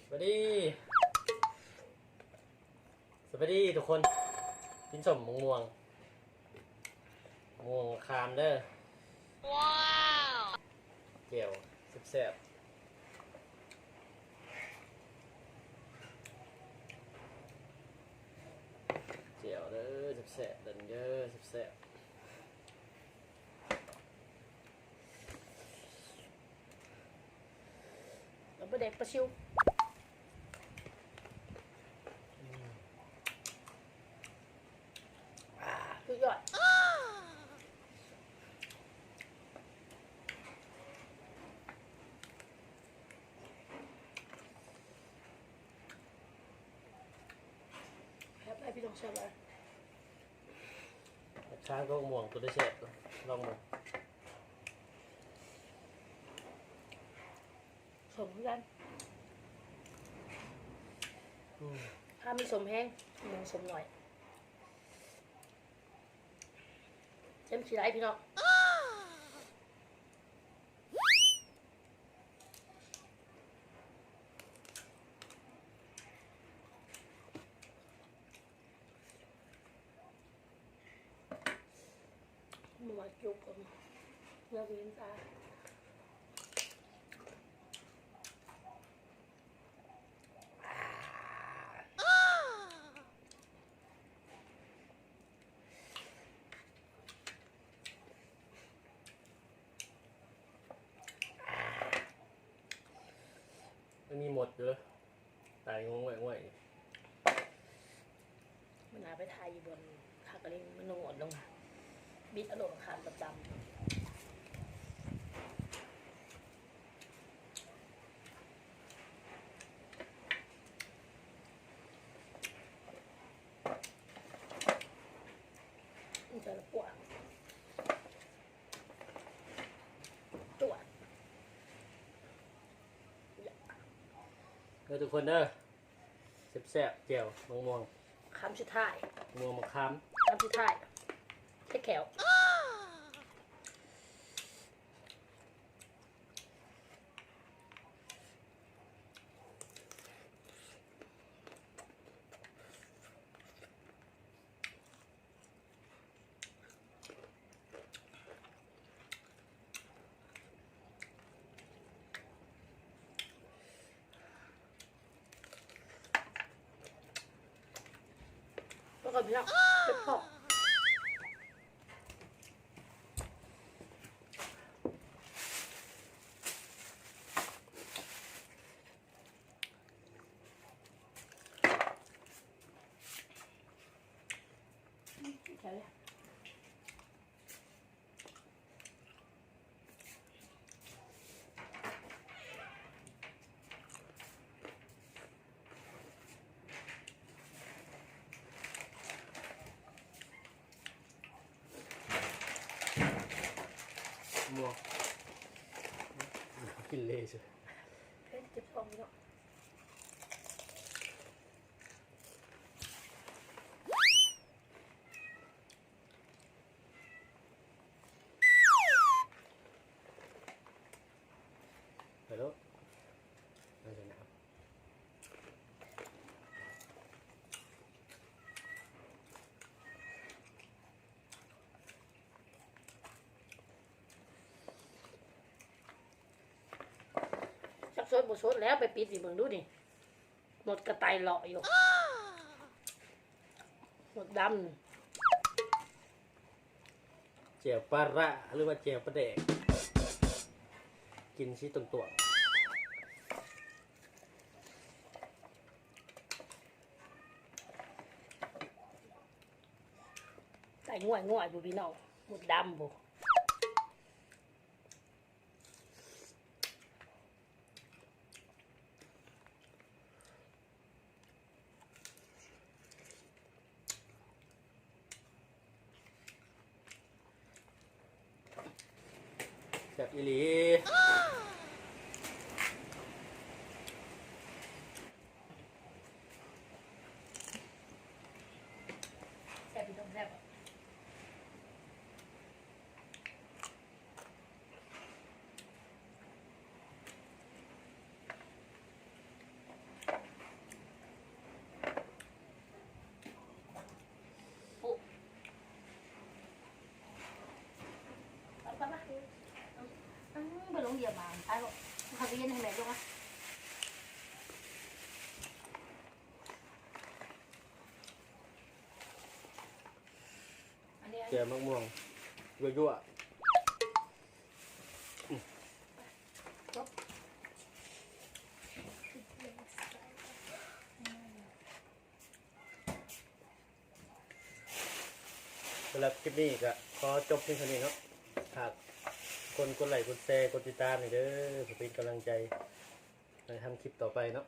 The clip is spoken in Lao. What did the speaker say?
ສະບາຍດີ ສະບາຍດີທຸກຄົນ ກິນສົ້ມໝາກມ່ວງ ໝາກມ່ວງຄາມເດີ. ວ້າວ ແຈ່ວແຊບໆ ແຈ່ວເດີ ແຊບໆ ເດີ ແຊບໆ. ແລ້ວປາແດກປາຊິວ ອືມ ອ່າ ສຸດຍອດ ແຊບຫຼາຍ ພີ່ນ້ອງ ແຊບຫຼາຍ. ຊ້າງກັບໝາກມ່ວງ ຕົວໃດແຊບ ລອງເບິ່ງ. ສົ້ມຄືກັນ ອືມ ຖ້າມີສົ້ມແຮງ ໝາກມ່ວງສົ້ມໜ້ອຍ ເຕັມທີ່ໄດ້ພີ່ນ້ອງ. ໝູ່ຈຸກ ເລີກເຫັນຊາ ມັນມີມົດຢູ່ເດີ ຕາຍງວງແຫວງໄຫວ. ມັນຫາໄປຖ່າຍຢູ່ບ່ອນຄັກອີ່ຫຼີ ມັນງອດລົງ ບິດເອົາໂລດ ຄານປະຈຳ. ມັນຈະລະປົວ ຕົວະ ເດີທຸກຄົນເດີ ແຊບໆ ແຈ່ວໝາກມ່ວງ ຄຳສຸດທ້າຍ ໝາກມ່ວງມະຂາມ ຄຳສຸດທ້າຍ ເຈັບແຂ້ວ. ແລ້ວກໍພີ່ນ້ອງ ເຈັບທ້ອງ. ໝວກ ກິນເລຊື່ ເຜັດ ເຈັບທ້ອງເນາະ. ໄປໂລດ ຈັກສົດບໍ່ສົດແລ້ວ ໄປປິດນີ້ເບິ່ງດູນີ້ ມົດກະໄຕເລາະຢູ່ ມົດດຳ. ແຈ່ວປາຮ້າ ຫຼືວ່າແຈ່ວປາແດກ ກິນຊິຕົວງໆ ໄຕງ່ວຍໆ ພຸ້ນພີ່ນ້ອງ ມົດດຳພຸ້ນ. ແຊບອີ່ຫຼີ ແຊບອີ່ຫຼີ ແຊບ. ລົງຢາມາ ໄປເອົາເຂົ້າໄປເຢັນໃຫ້ແມ່ລູກອະ. ອັນນີ້ ແຈ່ວໝາກມ່ວງ ຍົວໆ. ສຳລັບຄລິບນີ້ກໍຂໍຈົບພຽງເທົ່ານີ້ເນາະ. ຝາກຄົນກົດໄລ້ ກົດແຊ ກົດຕິດຕາມໃຫ້ເດີ ເພື່ອເປັນກຳລັງໃຈໃຫ້ທຳຄລິບຕໍ່ໄປເນາະ.